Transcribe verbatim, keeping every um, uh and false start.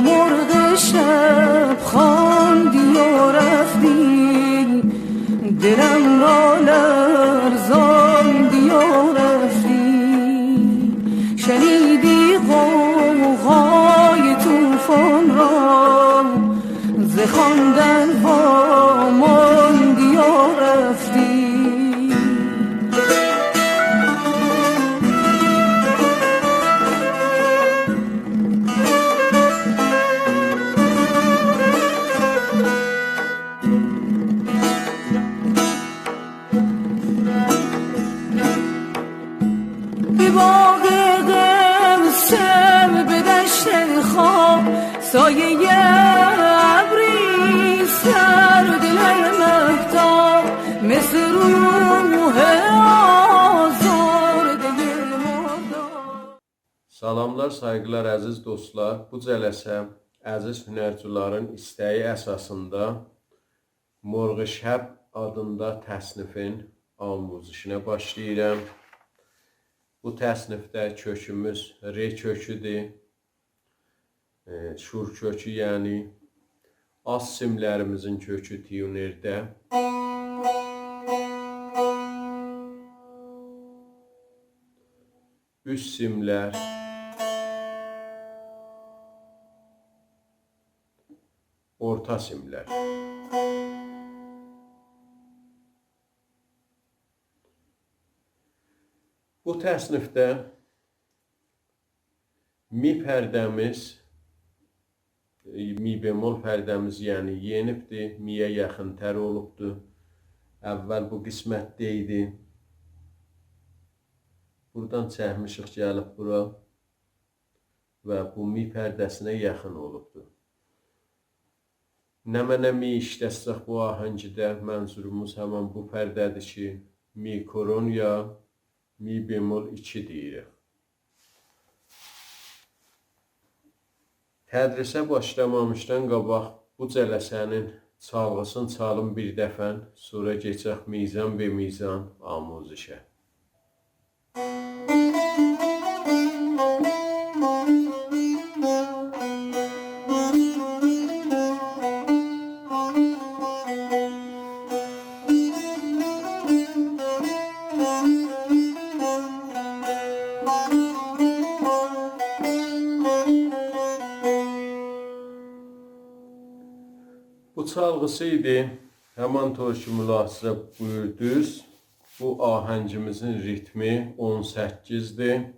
مرغ شب خواندی و رفتی، دلم را لرزاندی و رفتی. شنیدی غوغای طوفان را، ز خواندن واماندی و رفتی. به باغ قمصر، به دشت خام، سایهٔ ابریستر، دل مهتاب، مثل روح آزردهٔ مرداب. سلاملار، سایغیلار، عزیز دوستلار. بو جلسه عزیز هنرجولارین ایسته‌یی اساسیندا مرغ شب آدیندا تصنیفین آموزشینه باشلاییرام. بو تصنیفده کؤکوموز ر کؤکودور. ائ، شور کؤکو، یعنی آلت سیملریمیزین کؤکو تیونرده. اوست سیملر، اورتا سیملر. بو تصنیفده می پرده‌میز، می بمل پرده‌میز، یعنی یئنیبدیر، می‌یه یاخین‌تر اولوبدور. اول بو قسمتده ایدی. بورادان چکمیشیک، گلیب بورا و بو می پرده‌سینه یاخین اولوبدور. نمنه می ایشلتسک بو آهنگده، منظوروموز همین بو پرده‌دیر کی، می کرن یا می بمل ایکی دئییریک. تدریسه باشلامامیشدان قاباق بو جلسه‌نین چالغیسینی چالیم بیر دفعه، سونرا کئچک میزان به میزان آموزشه. بو چالغیسی ایدی. همان‌طور کی ملاحظه بویوردونوز، بو آهنگیمیزین ریتمی اون سککیزدیر.